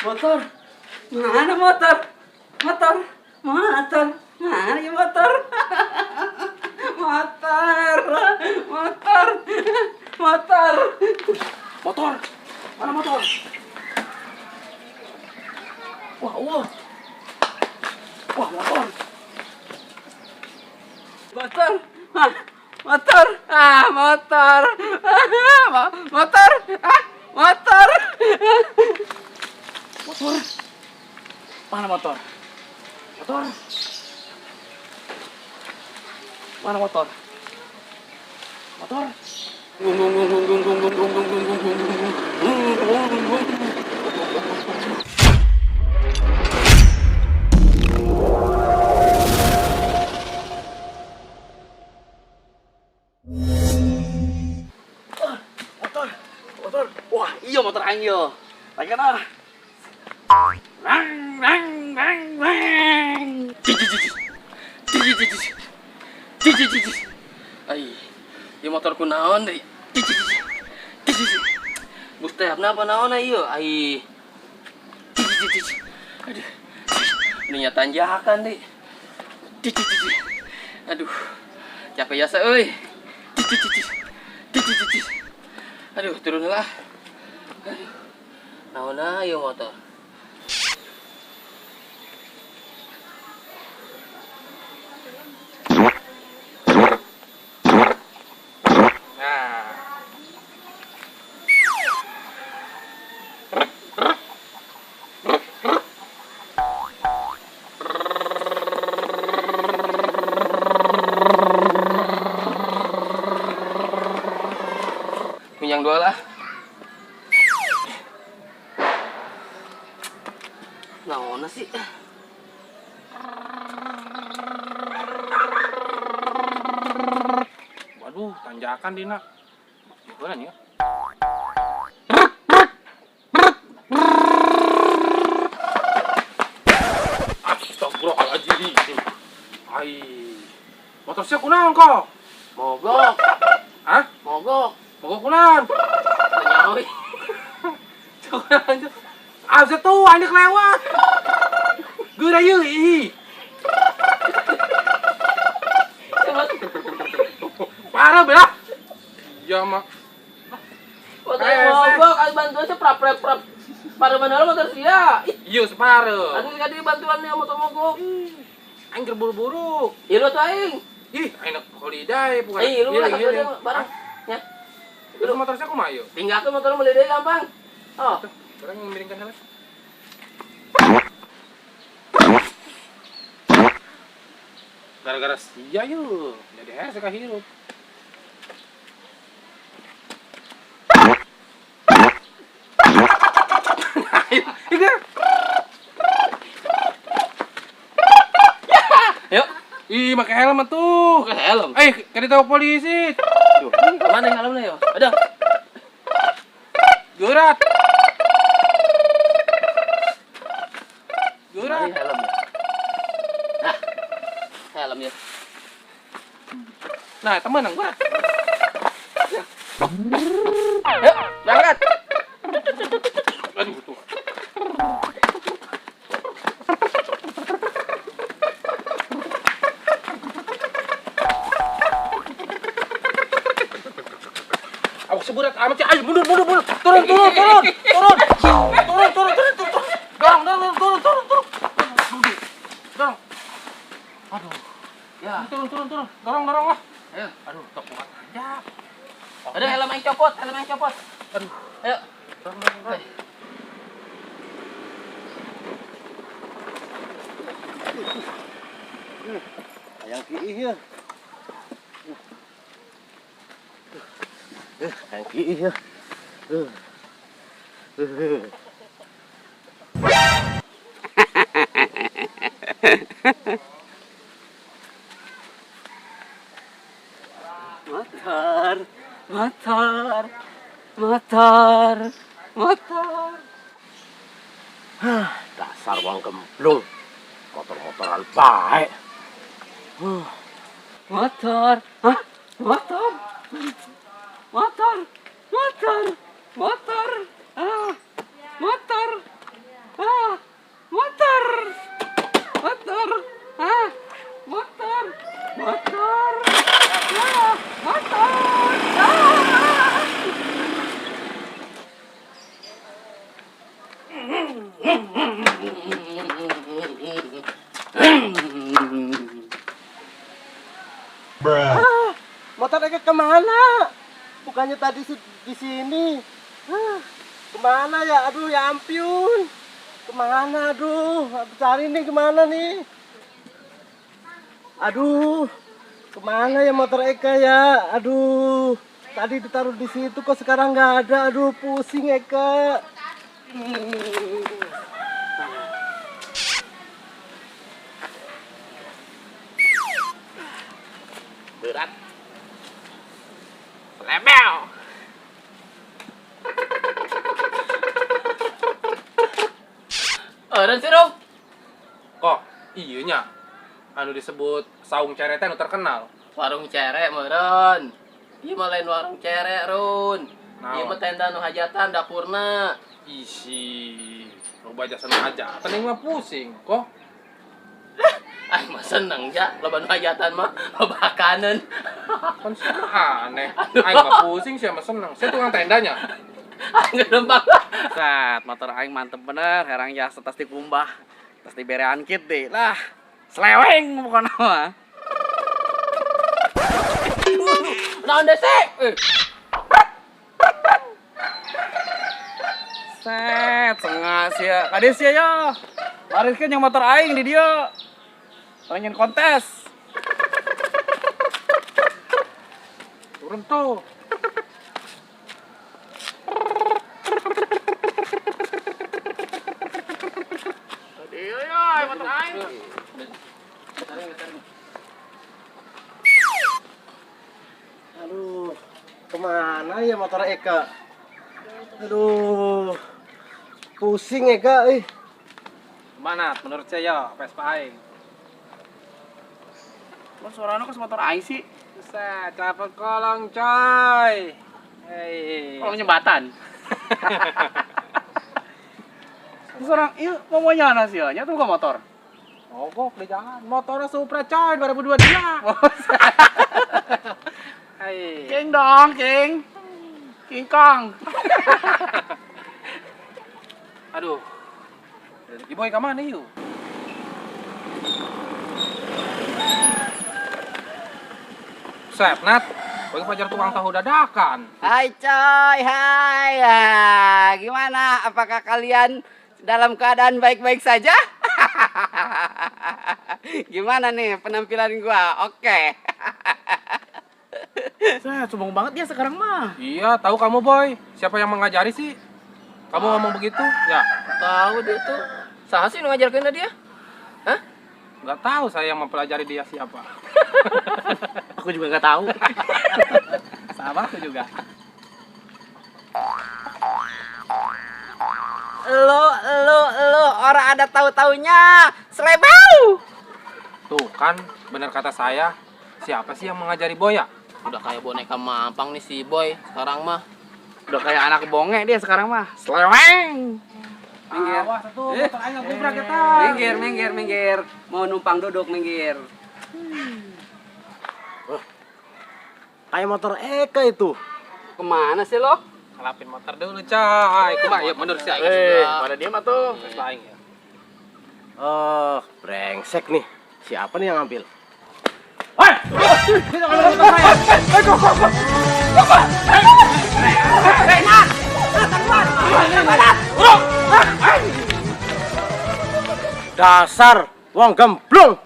Motor. Mana motor? Motor. Motor. Mana ya motor? Motor. Motor. Motor. Motor. Mana motor? Wah, wah. Wah, motor. Motor. Ah, motor. Ah, motor. Ah, motor. Ah, motor. Motor. Mana motor? Motor. Mana motor? Motor. Gung gung gung gung gung gung gung gung gung gung gung gung gung gung gung. Motor, motor. Wah, iya motor aing yo. Lagi ah. Rang rang rang rang. Cici cici. Cici cici. Cici cici. Ai, ieu motor kunaon deui? Cici cici. Cici cici. Bus teh apa naon ieu? Ai. Cici cici. Aduh. Ini tanjakan deui. Cici cici. Aduh. Capek jasa euy. Cici cici. Cici cici. Aduh, turun lah. Aduh. Naon ieu motor? Nah. Minjang dua lah. Naon sih? Waduh, tanjakan dina. Gimana nih ya? Astagfirullahaladzim. Ai. Motor sia kunaon kok? Mogok. Hah? Mogok. Mogok kunaon? Nyawi. Ah, tuh ini kelewat. Geura ieu ih. Parah belah. Iya, mak. Motor mogok, ayo bantuan sih prap prap prap. Parah mana motor sia? Iya, separuh. Aku tadi bantuannya motor mogok. Aing keur buru-buru. Iya lu tuh aing. Ih, aing holiday bukan. Ih, lu lah satu barang. Nya. Lu motor sia kumaha ieu? Tinggalkeun motor meuli deui gampang. Oh. Sekarang yang miringkan heula. Gara-gara sia yeuh, jadi hese ka hirup. Yuk. Ih, pakai helm tuh. Pakai helm. Eh, kena tahu polisi. Aduh, mana helmnya yo? Ada. Gerat. Gerat. Helm. Nah. Helm ya. Nah, temen nang gerat. Yuk, berangkat. Aduh, tuh. Aku seburat amat sih. Ayo mundur, mundur, mundur. Turun, turun, turun. Turun. Turun, turun, turun, turun. Dorong, dorong, turun, turun, turun. Dorong. Aduh. Ya. Turun, turun, turun. Dorong, dorong lah. Ayo. Aduh, tok kuat aja. Aduh, helm yang copot, helm yang copot. Aduh. Ayo. Dorong, dorong, dorong. Hayang kiih ya. Hayang kiih ya. Motor. Motor. Motor. Motor. Hah, dasar wong gemblung. Motor-motoran baik. Motor. Hah? Motor. Motor. Motor. Motor. Ah. Motor. Ah. Ah, motor Eka kemana? Bukannya tadi di sini. Ah, kemana ya? Aduh, ya ampun. Kemana? Aduh, aku cari nih kemana nih? Aduh, kemana ya motor Eka ya? Aduh, tadi ditaruh di situ kok sekarang nggak ada. Aduh, pusing Eka. Berat. Lebel. Eureun sih, Rong. Kok iya nya anu disebut saung cere teh anu terkenal. Warung cere meureun. Ieu mah lain warung cere, Run. Naon? Ieu mah tenda nu hajatan dapurna. Isi, loba jasa nu hajatan yang mah pusing kok. Ah, mah seneng ja, loba nu hajatan mah loba kanen. Kan sih aneh. Aing mah pusing sih mah seneng. Saya tukang tendanya. Ah, ngerembang. Set, motor aing mantep bener, herang jasa tas dikumbah. Tas diberean kit deh. Lah, seleweng bukan mah. Naon dese? Set, sengas ya. Kades ya ya. Bariskeun yang motor aing di dia. Pengen kontes. Turun tuh. Iya ya, motor aing. Aduh, kemana ya motor Eka? Aduh, pusing Eka. Eh. Mana menurut saya Vespa aing. Kok suaranya kok motor aing sih? Set, telepon kolong coy. Hei. Kolong jembatan. Terus orang, iya mau nyana sih ya, tuh bukan motor. Mogok di jalan. Motornya Supra coy 2022. Hei. King dong, King. King Kong. Aduh. Ibu ke mana yuk? Sep, Nat. Bagi pajar tukang tahu dadakan. Hai coy, hai. Ya, gimana? Apakah kalian dalam keadaan baik-baik saja? Gimana nih penampilan gua? Oke. Saya sombong banget dia sekarang mah. Iya, tahu kamu boy. Siapa yang mengajari sih? Kamu ngomong begitu? Ya, Tahu dia tuh. Saha sih nu ngajarkeun dia? Hah? nggak tahu saya yang mempelajari dia siapa. Aku juga nggak tahu. Sama aku juga. Lo, orang ada tahu-taunya. Selebau. Tuh kan, benar kata saya. Siapa sih yang mengajari boy ya? Udah kayak boneka mampang nih si Boy sekarang mah. Udah kayak anak bonge dia sekarang mah. Seleweng. Minggir. Awas tuh, motor aing ngegubrak kita. Minggir, minggir, minggir. Mau numpang duduk, minggir. Kayak motor Eka itu. Kemana sih lo? Ngelapin motor dulu, coy. Kumaha ya menurut saya. Mana dia mah tuh. Vespa aing ya. Oh, brengsek nih. Siapa nih yang ngambil? Dasar wong gemblung.